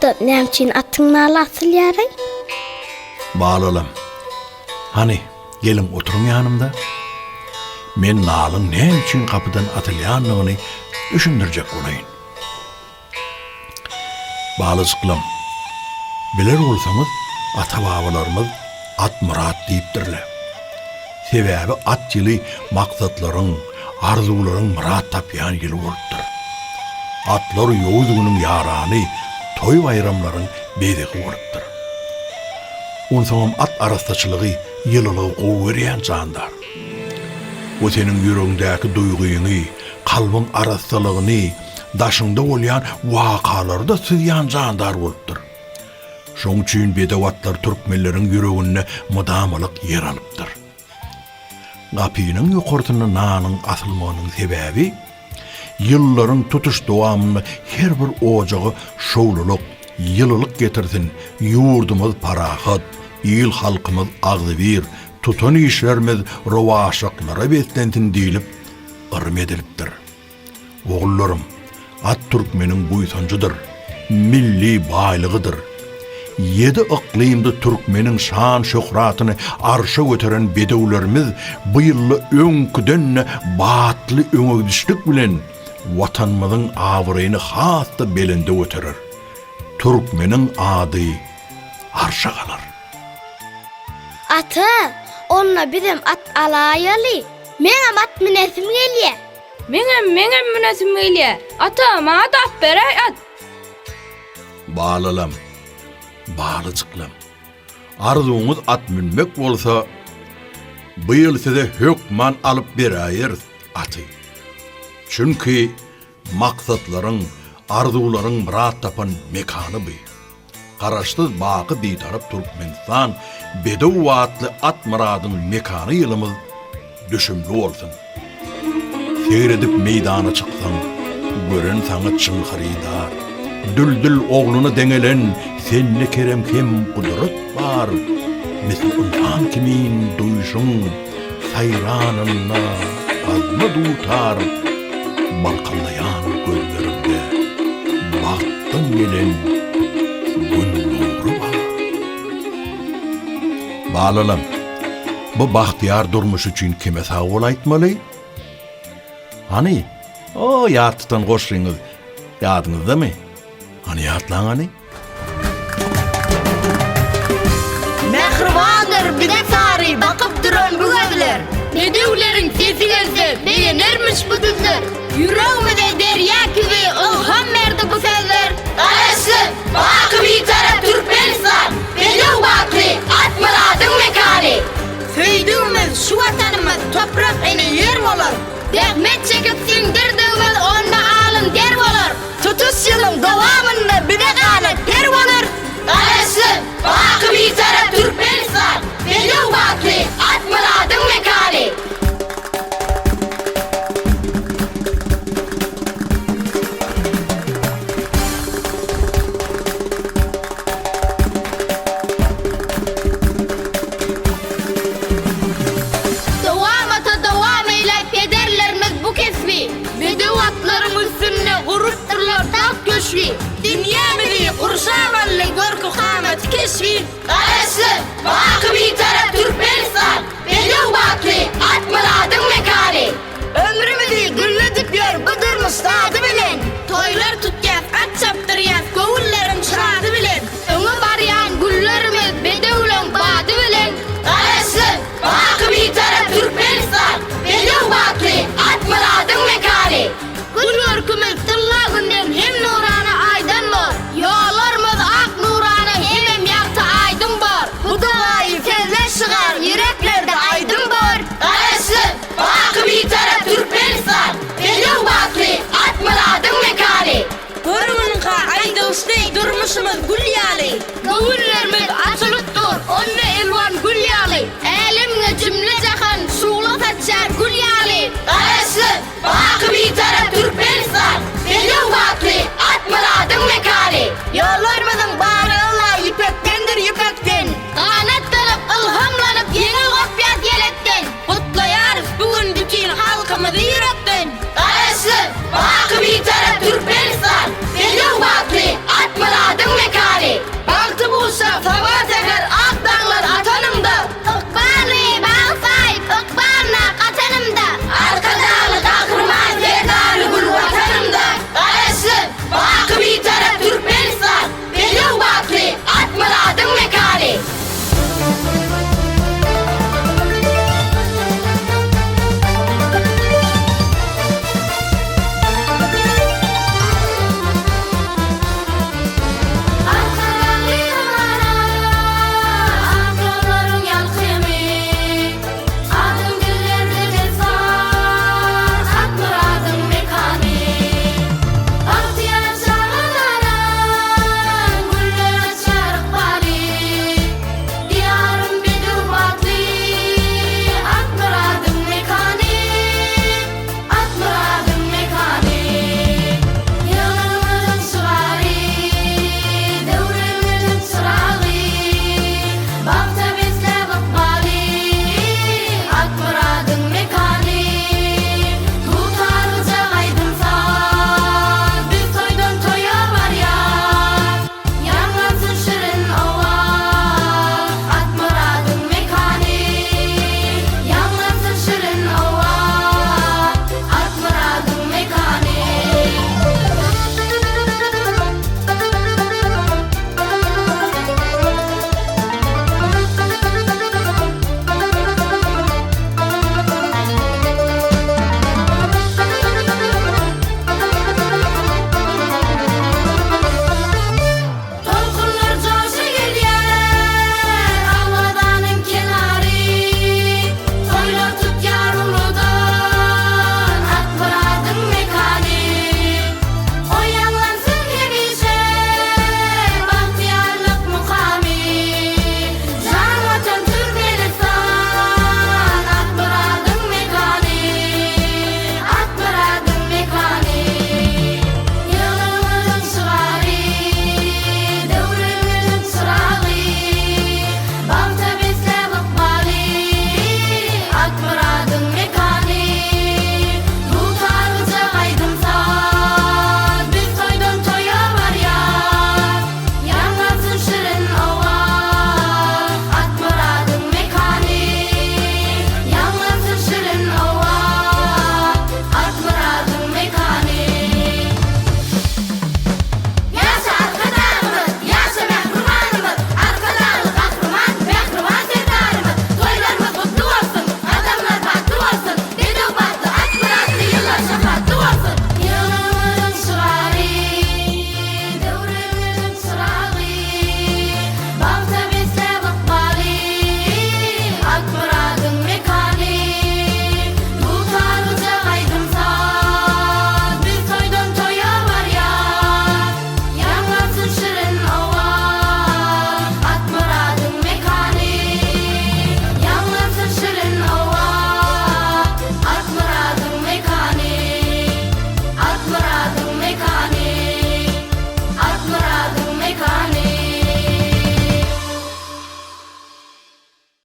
Gapyda näme üçin atyň naly asylýar-aý? Balalam, hany, geliň oturyň ýanymda. Men nalyň näme üçin gapydan atylýandygyny düşündirjek bolaýyn. Balajyklam, biler bolsaňyz, ata-babalarymyz at myrat diýipdirler. Sebäbi at ýyly maksatlaryň, arzuwlaryň myrat tapýan ýyly bolupdyr. Atlar ýowuz günüň ýarany, toý-baýramlaryň bezegi bolupdyr. Onsoňam at arassaçylygy, ýylylygy gowy görýän jandar. O seniň ýüregiňdäki duýgyňy, kalbyň arassalygyny, daşyňda bolýan wakalary-da syzýan jandar bolupdyr. Şoň üçin bedew atlar türkmenleriň ýüreginde mydamalyk ýer alypdyr. Gapynyň ýokarsynda nanyň asylmagynyň sebäbi, ýyllaryň tutuş dowamynda her bir ojaga şowlulyk, ýylylyk getirsin, ýurdumyz parahat, il-halkymyz agzybir, tutan işlerimiz rowaçlyklara beslensin diýlip yrym edilipdir. Ogullarym, at türkmeniň buýsanjydyr, milli baýlygydyr. Ýedi yklymda türkmeniň şan-şöhratyny arşa göteren bedewlerimiz bu ýylda öňküden-de batly öňegidişlik bilen Watanymyzyň abraýyny has-da belende göterer. Türkmeniň ady arşa galar. Ata, onda bizem at alaýaly. Meňem at münesim gelýä. Meňem, meňem münesim gelýä. Ata, maňa-da at beräý, at. Balalam, balajyklam, arzuwyňyz at münmek bolsa, bu ýyl size hökman alyp beräýeris aty. Çünki maksatlaryň, arzuwlaryň myrat tapan mekany bu. Garaşsyz baky Bitarap Türkmenistan bedew atly at myradyň mekany ýylymyz düşümli bolsun! Seýr edip meýdana çyksaň, gören saňa çyn hyrydar. Düldül ogluna deňelen sende kerem hem gudrat bar. Misli ynsan kimin duýşuň, Saýranynda gazma dutar, Balkyldaýan gözleriňde bagtdan gelen Gün nury bar. Balalam, bu bagtyýar durmuş üçin kime sag bol aýtmaly? Hany, o ýat tutan goşgyňyz ýadyňyzdamy? Hany ýatlaň hany? Mähribandyr bize sary bakyp duran bu gözler. Bedewleriň sesi gelse begenermiş bu düzler. Ýüregimize derýa kibi ylham berdi bu sözler. Garaşsyz, baky Bitarap Türkmenistan, bedew batly at myradyň mekany. Söýdügimiz şu Watanymyz toprak ene ýer bolar. Zähmet çekip siňdirdigimiz onda alyn der bolar. Tutuş ýylyň dowamynda bize ganat per bolar. Garaşsyz, baky Bitarap Türkmenistan, bedew batly at myradyň mekany. Dowamata dowam eýläp pederlerimiz bu kesbi. Bedew atlaryň üstünde gurupdyrlar tagt köşgi. Dünýämizi gurşap aldy görki-kamaty keşbi.